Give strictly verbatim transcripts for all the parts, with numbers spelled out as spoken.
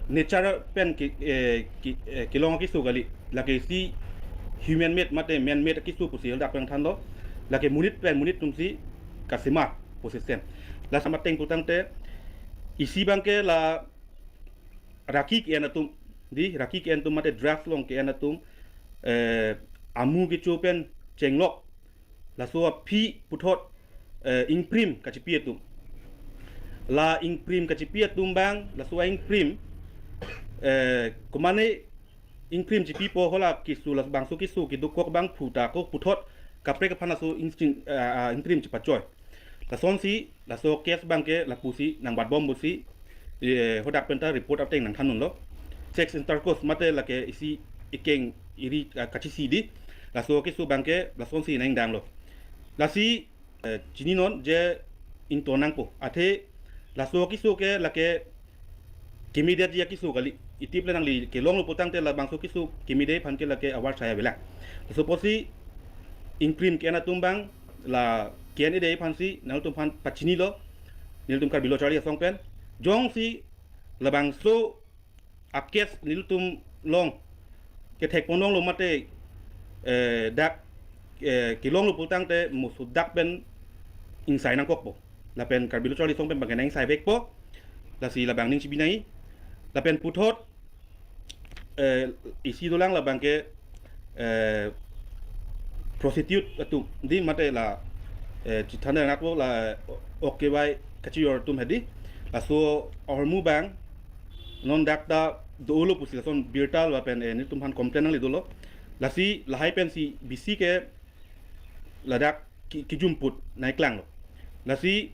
nature pen ke, eh, ke, eh, kelong keso kali. Lake isi human made mate man made keso pusi hadak pen thanlo. Lake monit pen monit atumsi kasemar pusisem. Lasi amateng pulotangte isi abangke la raki ke-en atum, di raki ke-en atum mate drugs along ke-en atum, eh, amu kecho pen chenglok, laso aphi puthot, eh, ingprim kachipi atum. La ingprim kachipi atum abang, laso ingprim, eh, komane ingprim chipipo, hala keso, labangso keso kedokok abang phu ta ako puthot kaprek aphan laso ingprim, eh, ah, ingprim chipachoi. Lasonsi, laso case abangke lapusi nangbatbom pusi, eh, hadak penta report ateng nangthandunlo. Sex intercourse mate lake isi ekeng iri, ah, kachisi di. Laso keso abangke lasonsi nangdanglo. Lasi, eh, chininon je ingtonangpo. Athe laso keso ke lake kemedetji akeso kali. Itip le nangli kelonglo pulotangte labangso keso kemede aphan ke lake avar saya avelang. Laso apotsi ingprim ke-en atum abang, la ke-en-ede aphansi nangtum aphan pachinilo, nelitum Karbi Lo Charli Asong pen. Jongsi labangso a-case nelitum along kethek ponlonglo mate, eh, dak, eh, kelonglo pulotangte mo sodak pen ingsai nangkokpo. Lapen Karbi Lo Charli Asong pen abangke nang-ingsai vekpo. Lasi labang ning chibi nai. Lapen puthot, eh, isi dolang labangke, eh, prostitute atum di mate la, eh, chithan nangpo la ok kevai kachijor atum hedi. Laso ahormu abang non dak ta dolo pusi lason birta lapen, eh, nelitum aphan complain nangli dolo. Lasi lahai pensi bisi ke ladak ki-, kijumput nangklanglo. Lasi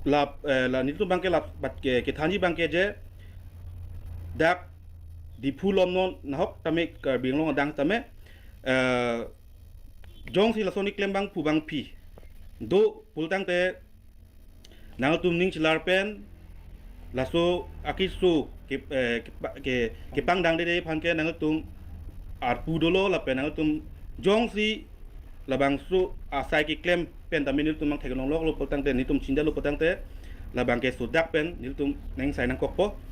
la, eh, la nelitum abangke la bat ke, kethanji abangke je dak Diphu along non nahok tame Karbi Anglong adang tame, eh, jongsi lason keklem abang phu abang phi do pulotangte nangtum ning chelar pen laso akeso ke, eh, kepa-, ke, kepangdangdede aphan ke nangtum arpu dolo lapen nangtum jongsi labangso asai keklem pen tame nelitum nangtheklongloklo pulotangte, nelitum chindalo pulotangte labangke sodak pen nelitum nang-ingsai nangkokpo.